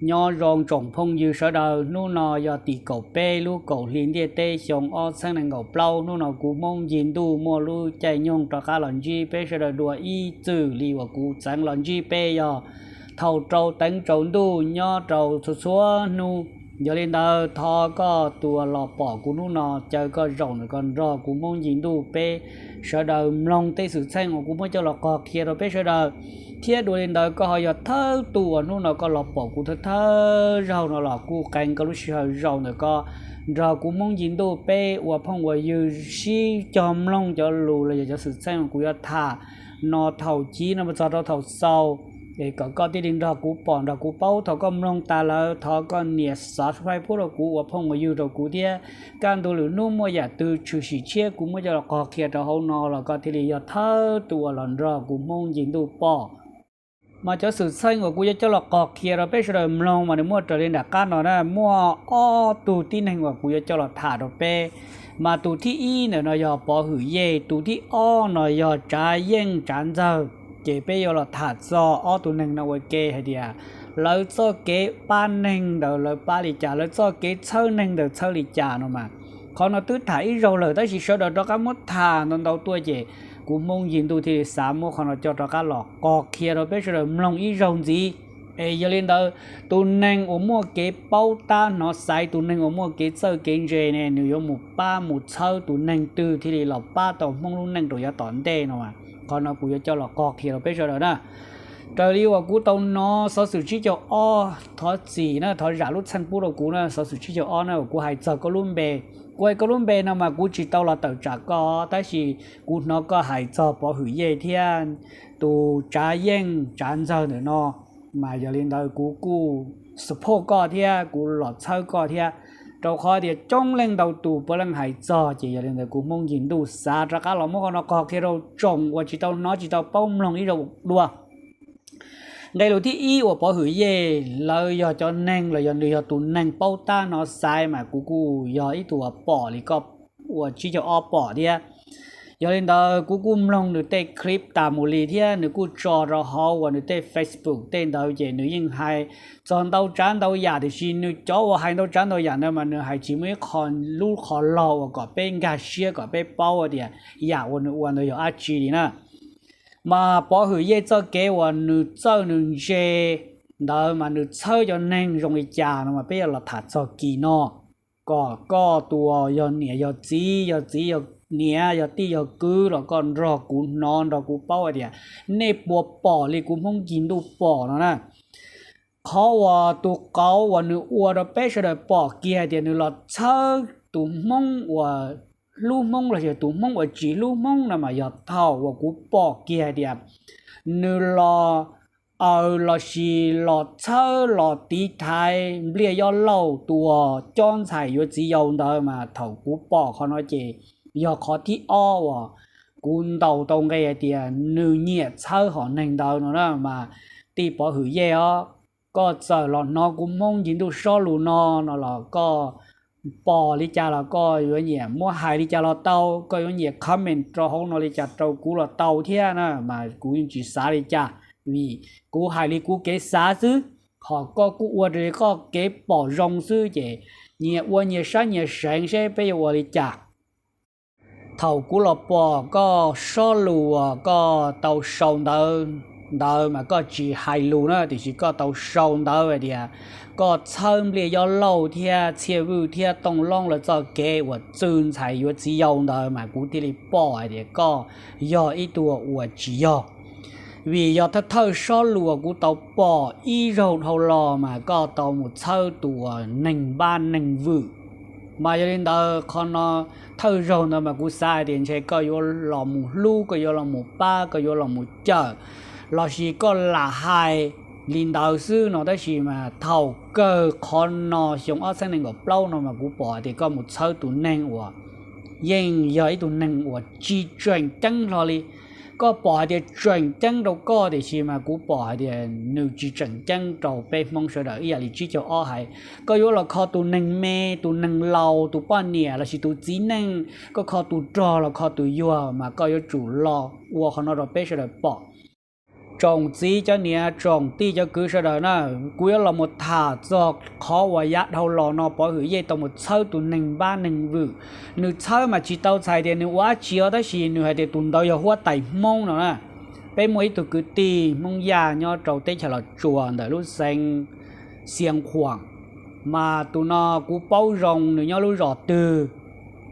Nyob zoo tsoom phooj ywg sawv daws, hnub no yog tim kaum peb lub kaum hli ntiaj teb xyoo ob txheeb nees nkaum plaub. Hnub no kuv Hmoob Ncig Ntuj muaj lub caij nyoog rov qab los ntsib peb sawv daws dua ib txwm li uas kuv txeev los ntsib peb yog thaum rau teev tsaus ntuj nyob rau txhua txhua hnub. Yog li ntawd thov koj tus uas los pom kuv hnub no caw koj zaum ntawm ko nrog kuv Hmoob Ncig Ntuj peb sawv daws mloog tej xwm txheej uas kuv muab coj los qog qhia rau peb sawv daws. Thiab dua li ntawd koj ho yog thawj tus uas hnub no koj los pom kuv thawj thawj zaug no los kuj qee koj lub sij hawm zaum ntawm ko nrog kuv Hmoob Ncig Ntuj peb ua phooj ua ywg sib cog mloog cov lus los yog cov xwm txheej uas kuv yuav tham no thaum chiv no mus txog rau thaum xaus, es kom koj thiaj li nrog kuv pom nrog kuv paub. Thaum koj mloog tas lawm thov koj nias subscribe pub rau kuv ua phooj ua ywg rau kuv thiab. Kaj ntug lwm hnub muaj yam twg tshwm sim tshiab kuv muab coj los qog qhia rau hauv no los koj thiaj li yog thawj tus uas los nrog kuv Hmoob Ncig Ntuj pom. Mas cov xwm txheej uas kuv yuav coj los qog qhia rau peb sawv daws mloog mas nws muaj raws li nram qab no na. Muaj ob tug tib neeg uas kuv yuav coj los tham rau peb. Mas tus thib ib ntawm no yog Pov Hwm Yej, tus thib ob no yog Tsav Yeej Tsav Ntxawg. Ces peb yuav los tham txog ob tug neeg no ua ke hais tias lawv txoj kev pab neeg ntawd lawv pab li cas, lawv txoj kev txhawb neeg ntawd txhawb li cas no mas. Qhov no twb tham ib zaug lawm tab sis sawv daws rov qab muab tham ntau ntau tuaj ces kuv Hmoob Ncig Ntuj thiaj li xav muab qhov no coj rov qab los qog qhia rau peb sawv daws mloog ib zaug ntxiv. Es yog li ntawd, tus neeg uas muaj kev paub tab hnov xaiv, tus neeg uas muaj kev txawj kev ntse ne, nws yuav mus pab mus txhawb tus neeg twg thiaj li los pab tau Hmoob lub neej rau yav tom ntej no mas. Qhov no kuv yuav coj los qog qhia rau peb sawv daws na. Raws li uas kuv tau hnov xov xwm tsib caug ob, thov txim na, thov zam lub txim pub rau kuv na, xov xwm tsib caug ob na uas kuv hais txog koj lub npe. Kuv hais koj lub npe no mas kuv tsis tau los tawm tsam koj tab sis kuv hnov koj hais txog Pov Hwm Yej thiab tus Tsav Yeej Tsav Ntxawg ntawm no. Mas yog li ntawd kuv kuj support koj thiab kuv los txhawb koj thiab, rau qhov tias coob leej ntau tus puav leej hais txog ces yog li ntawd kuv Hmoob Ncig Ntuj xav rov qab los muab qhov no qog qhia rau tsoom uas tsis tau hnov tsis tau paub mloog ib zaug dua. Nqe lus thib ib uas Pov Hwm Yej lawv yog cov neeg los yog nws yog tus neeg paub tab hnov xaiv mas kuv kuj yog ib tug uas pom li koj uas tsib caug ob pom thiab. Yog li ntawd kuv kuj mloog nws tej clip tas mus li thiab nws kuj tso rau hauv uas nws tej Facebook tej ntawd ces nws yeej hais txog ntau tsav ntau yam tiam sis nws cov uas hais ntau tsav ntau yam ntawd mas nws hais tsis muaj ib qho lub qhov log uas kom peb nkag siab kom peb paub tias yam uas nws ua ntawd yog dab tsi li na. Mas Pov Hwm Yej txoj kev uas nws txawj nws ntse ntawd mas nws txhawb cov neeg zoo li cas no mas peb yuav los tham txog kis no, kom koj tus uas yog niam yog txiv, yog txiv yog niam, yog tij yog kwv los koj nrog kuv hnov nrog kuv paub hais tias nej puas pom li kuv Hmoob Ncig Ntuj pom no na. Qhov uas tus qauv uas nws ua rau peb sawv daws pom kiag hais tias nws los txhawb tus Hmoob uas hlub Hmoob los yog tus Hmoob uas tsis hlub Hmoob no mas yog thaum uas kuv pom kiag hais tias nws los aws los sis los txhawb los tiv thaiv Npliaj Yob Lauj tus uas cob ntxhais yuav txiv yau ntawd mas thaum kuv pom qhov no ces yog qhov thib ob uas kuv ntaus tau nqe hais tias nws nyiam txhawb hom neeg ntawd no na. Mas tij Pov Hwm Yej os, koj txawm los hnov kuv Hmoob Ncig Ntuj Sob Lus no no los koj pom li cas los koj yuav nyiam muab hais li cas los tau, koj yuav nyiam comment rau hauv no li cas rau kuv los tau thiab na, mas kuv yeej tsis xav li cas, vim kuv hais li kuv kev xav xwb, hos koj kuj ua raws li koj kev pom zoo xwb ces nyias ua nyias saib nyias seev seb peb yuav ua li cas. Thaum kuv los pom koj Sob Lus uas koj tau sau ntawv ntawd mas koj tsis hais lus na, tiam sis koj tau sau ntawv hais tias koj txhawb Npliaj Yob Lauj thiab Txhiaj Vwj thiab Tooj Loob lawv txoj kev uas txwv ntxhais yuav txiv yau ntawd mas kuv thiaj li pom hais tias koj yog ib tug uas tsis yog. Vim yog thawj thawj Sob Lus uas kuv tau pom ib zaug dhau los mas koj tau mus txhawb tus uas neeg npab neeg vwm. Mas yog li ntawd qhov no thawj zaug ntawd mas kuv xav hais tias ntshe koj yuav los mus hlub, koj yuav los mus pab, koj yuav los mus cawm, los sis koj lam hais li ntawd xwb no, tab sis mas thaum kawg qhov no xyoo ob txhiab nees nkaum plaub no mas kuv pom hais tias koj mus txhawb tus neeg uas yeej yog ib tug neeg uas tsis tseem ceeb hlo li. Koj pom hais tias tseem ceeb rau koj tiam sis mas kuv pom hais tias nws tsis tseem ceeb rau peb Hmoob sawv daws ib yam li tsib caug ob hais. Koj yuav los kho tus neeg me, tus neeg laus, tus poj niam los sis tus txiv neej, koj kho tus rog los kho tus yuag mas koj yuav tsum los ua qhov no rau peb sawv daws pom. Tsoom txiv cov niam tsoom tij cov kwv sawv daws na, kuv yuav los mus tham txog qhov uas yav dhau los no Pov Hwm Yej tau mus txhawb tus neeg npab neeg vwm. Nws txhawb mas tsis tau txhais tias nws ua dab tsi os, tab sis nws hais tias tus ntawd yog huab tais Hmoob no na. Peb muaj ib tug kwv tij Hmoob Yaj nyob rau teb chaws Los Tsuas ntawm lub xeev Xiav Khuam, mas tus no kuv paub zoo nws nyob lub zos twg,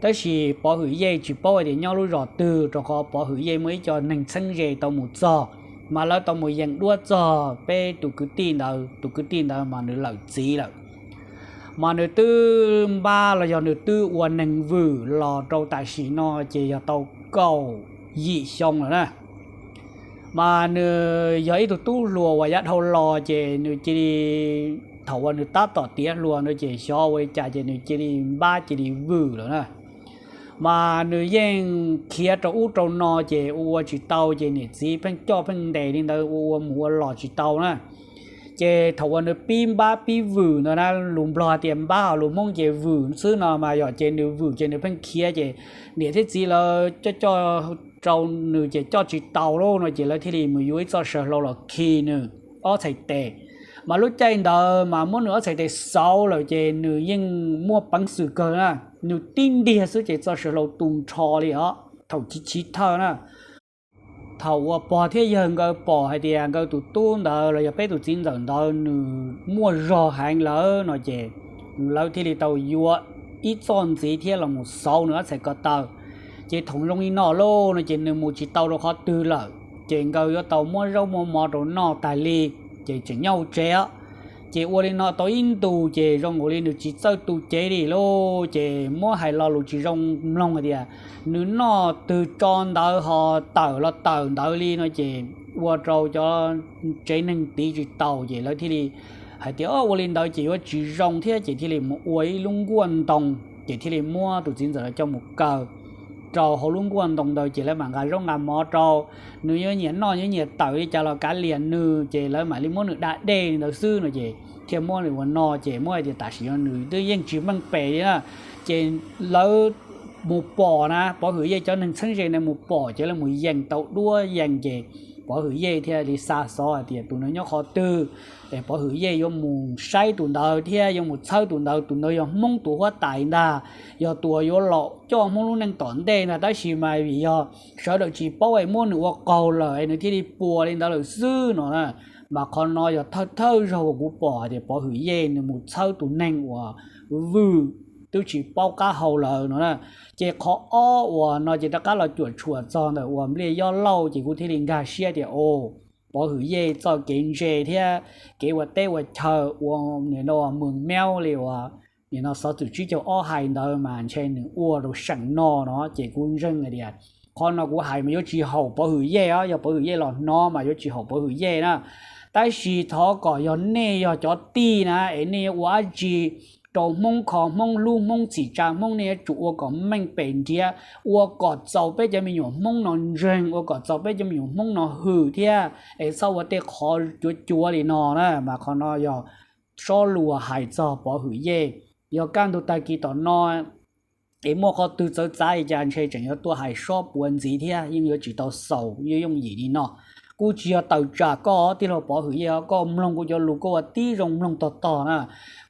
tab sis Pov Hwm Yej tsis paub hais tias nyob lub zos twg, rau qhov Pov Hwm Yej muaj ib co neeg txheeb ze tau mus txog, mas lawv tau mus yees duab txog peb tus kwv tij ntawd. Tus kwv tij ntawd mas nws lawm txiv lawm, mas nws twb npab los yog nws twb ua neeg vwm los rau tam sim no ces yog tau kaum yim xyoo lawm na. Mas nws yog ib tug tub hluas uas yav dhau los ces nws cia li, thaum uas nws tab tom tiav hluas no ces xyov ua li cas ces nws cia li npab cia li vwm lawm na. Mas nws yeej khiav rau ub rau no ces ua ua tsis tau ces niam txiv pheej coj pheej ntes li ntawd ua ua mus ua los tsis tau na. Ces thaum uas nws pib npab pib vwm ntawd na, lus Nplog tias npab, ho lus Hmoob ces vwm xwb no mas yog ces nws vwm ces nws pheej khiav ces niam thiab txiv lawv coj coj rau nws ces coj tsis tau lawm no ces lawv thiaj li mus yuav ib txoj saw hlau los khi nws ob txhais tes. Mas lub caij ntawd mas muab nws ob txhais tes xauv lawm ces nws yeej muaj peev xwm kawg na, nws tib ntiag xwb ces txoj saw hlau tu nrho li os thaum chiv chiv thawj na. Thaum uas pog thiab yawg nkawd pom hais tias nkawd tus tub ntawd los yog peb tus txiv ntxawm ntawd nws muaj zog heev lawm no ces lawv thiaj li tau yuav ib txoj ntxiv thiab los mus xauv nws ob txhais ko taw. Ces thaum zoo li no lauj no ces nws mus tsis tau rau qhov twg lawm ces nkawd yuav tau muab zaub muab mov rau noj tas li, ces tseem nyob hauv tsev os. Ces ua li no tau ib ntus ces zoo nkaus li nws tsis txawj tu cev li lauj, ces muab hais lo lus tsis zoo mloog hais tias nws noj twg tso ntawd ho tawm los tawm ntawd li no ces ua rau cov tsev neeg tiv tsis tau ces lawv thiaj li hais tias ua li ntawd ces yuav tsis zoo thiab ces thiaj li mus ua ib lub nkuaj ntoo, ces thiaj li muab tus txiv ntxawm los coj mus kaw rau hauv lub nkuaj ntoo ntawd ces lawv mam nqa zaub nqa mov rau. Nws yuav nyiam noj yuav nyiam tawm li cas los kav liam nws, ces lawv mam li muab nws da dej li ntawd xwb no ces thiaj muab nws ua no ces muab hais tias tam sim no nws twb yeej tsis meej pem li na. Ces lawv mus pom na, Pov Hwm Yej cov neeg txheeb ze na mus pom ces lawv mus yees tau duab yees ces Pov Hwm Yej thiaj li xa xov hais tias tus ntawd nyob qhov twg, es Pov Hwm Yej yuav mus saib tus ntawd thiab yuav mus txhawb tus ntawd. Tus ntawd yog Hmoob tus huab tais ntag, yog tus uas yuav los coj Hmoob lub neej tom ntej ntag, tab sis mas vim yog sawv daws tsis paub es muab nws ua qaug lawm es nws thiaj li puas li ntawd lawm xwb no na. Mas qhov no yog thawj thawj zaug uas kuv pom hais tias Pov Hwm Yej nws mus txhawb tus neeg uas vwm twb tsis paub qab hau lawm no na. Ces qhov ob uas no ces rov qab los cuam tshuam txog ntawm uas Npliaj Yob Lauj ces kuv thiaj li nkag siab tias o, Pov Hwm Yej txoj kev ntse thiab kev ua teb ua chaw ua nim no mws miaub li uas nim no xov xwm tsib caug ob hais ntawd mas ntshe nws ua rau seem no no ces kuv ntseeg hais tias qhov no kuv hais mas yuav tsis haum Pov Hwm Yej os, yog Pov Hwm Yej los hnov mas yuav tsis haum Pov Hwm Yej na. Tab sis thov kom yog nej yog cov tij na es nej yuav ua dab tsi rau Hmoob kho Hmoob hlub Hmoob txhim tsa Hmoob nej yuav tsum ua kom meej pem nrhiav, ua kom txaus peb cov me nyuam Hmoob no ntseeg, ua kom txaus peb cov me nyuam Hmoob no hwm thiab es txhob ua tej qhov cuav cuav li no na. Mas qhov no yog sob lus hais txog Pov Hwm Yej. Yog kaj ntug tag kis tom no es muaj qhov twg txawv txav li cas ntshe tseem yuav tuaj hais sob puav ntxiv thiab, yeej yuav tsis tau xaus yooj yooj yim li no. Kuj tsis yog tawm tsam koj tij laug Pov Hwm Yej, koj mloog kuv cov lus koj ua tib zoo mloog tog tog na.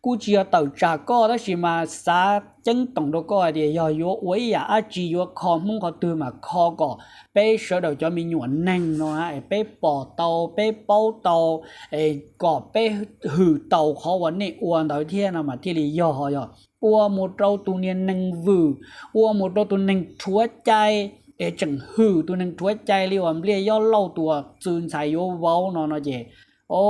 Kuj tsis yog tawm tsam koj tab sis mas xav ceeb toom rau koj hais tias yog yuav ua ib yam dab tsi yuav kho Hmoob qhov twg mas kho kom peb sawv daws cov me nyuam neeg no es peb pom tau peb paub tau, es kom peb hwm tau qhov uas nej ua ntawd thiab no mas thiaj li yog. Ho yog ua mus rau tus niag neeg vwm, ua mus rau tus neeg rhuav cai, es tseem hwm tus neeg rhuav cai li uas Npliaj Yob Lauj tus uas txwv ntxhais yuav vauv no no ces, o,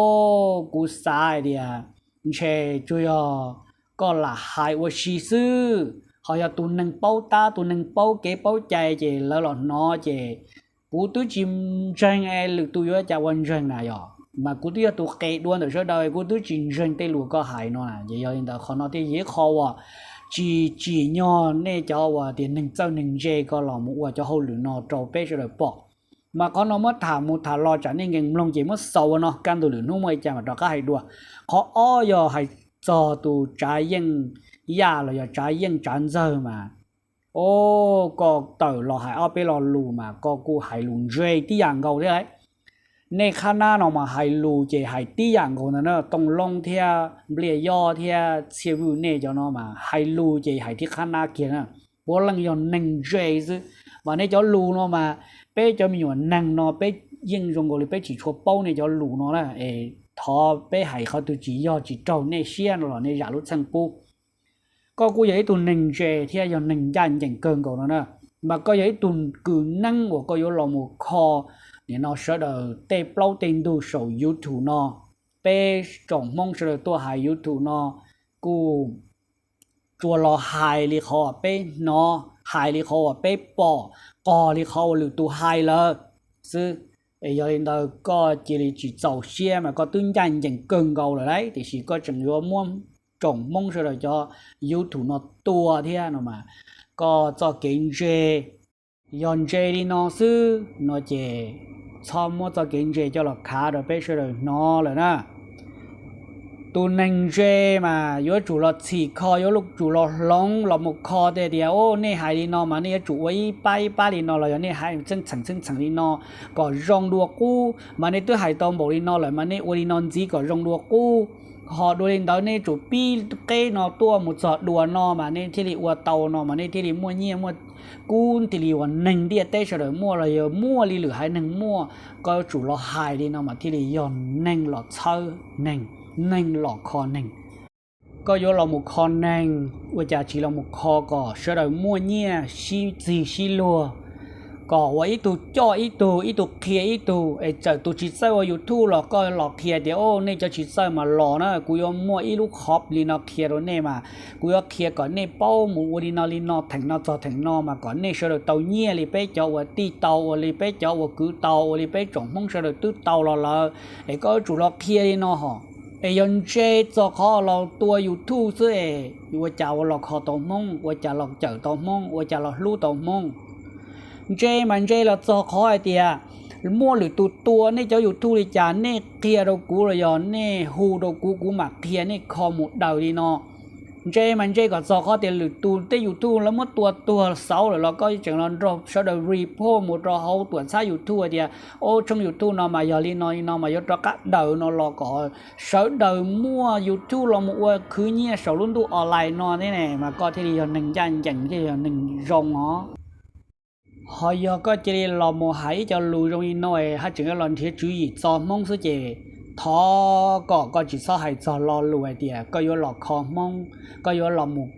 kuv xav hais tias ntshe tsuas yog koj lam hais ua si xwb. Ho yog tus neeg paub tab tus neeg paub kev paub cai ces lawv los hnov ces kuv twb tsis ntseeg es lwm tus yuav cas ua ntseeg na yog. Mas kuv twb yog tus qes dua ntawm sawv daws kuv twb tsis ntseeg tej lus koj hais no na. Ces yog li ntawd qhov no thiaj yog ib qho uas tsis tsim nyog nej cov uas tias neeg txawj neeg ntse ko los mus ua cov hauj lwm no rau peb sawv daws pom. Mas qhov no muab tham mus tham los tsam nej nkees mloog ces muab xaus ua no, kaj ntug lwm hnub muaj li cas mas rov qab hais dua. Qhov ob yog hais txog tus Tsav Yeej Yaj los yog Tsav Yeej Tsav Ntxawg mas, o, koj tawm los hais ob peb lo lus mas koj kuj hais lus ntse tib yam nkaus thiab lauj. Nej qhab nab no mas hais lus ces hais tib yam nkaus ntag na, Tooj Loob thiab Npliaj Yob thiab Txhiaj Vwj nej cov no mas hais lus ces hais tib qhab nab kiag na. Puav leej yog neeg ntse xwb, mas nej cov lus no mas peb cov me nyuam neeg no peb yeej zoo nkaus li peb tsis tshua paub nej cov lus no na. Es thov peb hais qhov twg tsis yog tsis raug nej siab no los nej zam lub txheej pub. Koj kuj yog ib tug neeg ntse thiab yog neeg ncaj ncees kawg nkaus no na, mas koj yog ib tug kws neeb uas koj yuav los mus kho nim no sawv daws tej plaub tej ntug saum YouTube no. Peb tsoom Hmoob sawv daws tuaj hais YouTube no kuj tsuas los hais li qhov uas peb hnov, hais li qhov uas peb pom, qog li qhov uas lwm tus hais lawm xwb. Es yog li ntawd koj cia li tsis txaus siab mas koj twb ncaj ncees kawg nkaus lawm lauj, tiam sis koj tseem yuav muab tsoom Hmoob sawv daws cov YouTube no tua thiab no mas koj txoj kev ntse yog ntse li no xwb no ces txhob muab txoj kev ntse coj los khav rau peb sawv daws hnov lawm na. Tus neeg ntse mas yuav tsum los txhim kho, yuav tsum los hloov los mus kho tias, tias, o, nej hais li no mas nej yuav tsum ua ib pab ib pab li no los yog nej hais txheej txheem txheej txheem li no kom zoo dua qub, mas nej twb hais tau npaum li no lawm mas nej ua li no ntxiv kom zoo dua qub. Ho dua li ntawd nej tsum pib qeb no tuaj mus txog dua no mas nej thiaj li ua tau no mas nej thiaj li muaj nyiaj muaj kub, thiaj li ua neeg ntiaj teb sawv daws muaj los yog muaj li lwm haiv neeg muaj. Koj yuav tsum los hais li no mas thiaj li yog neeg los txhawb neeg, neeg los kho neeg. Koj yuav los mus kho neeg, ua cas tsis los mus kho kom sawv daws muaj nyiaj sib txig sib luag, kom ua ib tug coj ib tug, ib tug qhia ib tug. Es txawm tus tsis txawj ua YouTube los koj los qhia tias, o, nej cov tsis txawj mas los na, kuv yuav muaj ib lub hub li no qhia rau nej mas kuv yuav qhia kom nej paub mus ua li no li no, theem no txog theem no mas kom nej sawv daws tau nyiaj li peb cov uas tij tau, ua li peb cov uas kwv tau, ua li peb tsoom Hmoob sawv daws twb tau los lawm. Es koj yuav tsum los qhia li no hos. Es yog ntse txog qhov los tua YouTube xwb es ua cas ua los kho tau Hmoob, ua cas los cawm tau Hmoob, ua cas los hlub tau Hmoob? Ntse mas ntse los txog qhov hais tias muaj lwm tus tua nej cov YouTube li cas, nej qhia rau kuv los yog nej hu rau kuv, kuv mam qhia nej kho mus daws li no. Ntse mas ntse kom txog qhov tias lwm tus tej YouTube lawv muab tua tuag xauv lawm los koj tseem los nrog sawv daws report mus rau hauv tuam txhab YouTube hais tias, o, tshooj YouTube no mas yog li no li no mas yuav rov qab daws no los kom sawv daws muaj YouTube los mus ua khwv nyiaj saum lub ntuj online no thiab ne, mas koj thiaj li yog neeg ncaj ncees, thiaj yog neeg zoo os. Ho yog koj cia li los mus hais ib co lus zoo li no es haj tseem yuav los nrhiav tswv yim txo Hmoob xwb ces thov kom koj tsis txhob hais txog lo lus hais tias koj yuav los kho Hmoob, koj yuav los mus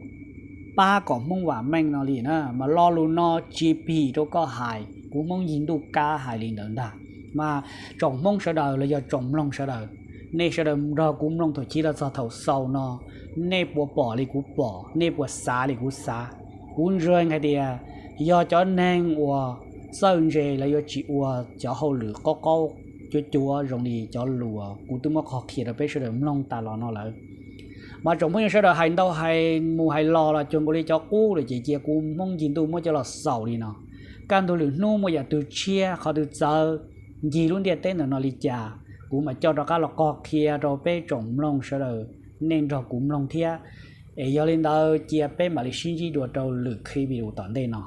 pab kom Hmoob vam meej no li na, mas lo lus no tsis phim rau koj hais. Kuv Hmoob Yig Ntuj Kab hais li ntawd ntag. Mas tsoom Hmoob sawv daws los yog tsoom mloog sawv daws, nej sawv daws nrog kuv mloog thaum chiv los txog thaum xaus no, nej puas pom li kuv pom, nej puas xav li kuv xav? Kuv ntseeg hais tias yog cov neeg uas txawj ntse lawv yuav tsis ua cov hauj lwm qaub qaub cuav cuav zoo li cov lus kuv twb muab qhov qhia rau peb sawv daws mloog tas los no lawm. Mas tsoom phooj ywg sawv daws hais ntau hais mus hais los los cuag nkaus li cov qub lawm ces cia kuv Hmoob Yig Ntuj muab coj los xaus li no. Kaj ntug lwm hnub muaj yam twg tshiab qhov twg txawv ncig lub ntiaj teb ntawm no li cas, kuv mam coj rov qab los qhov qhia rau peb tsoom mloog sawv daws, nej nrog kuv mloog thiab. Es yog li ntawd cia peb mam li sib ntsib dua rau lwm clip video tom ntej no.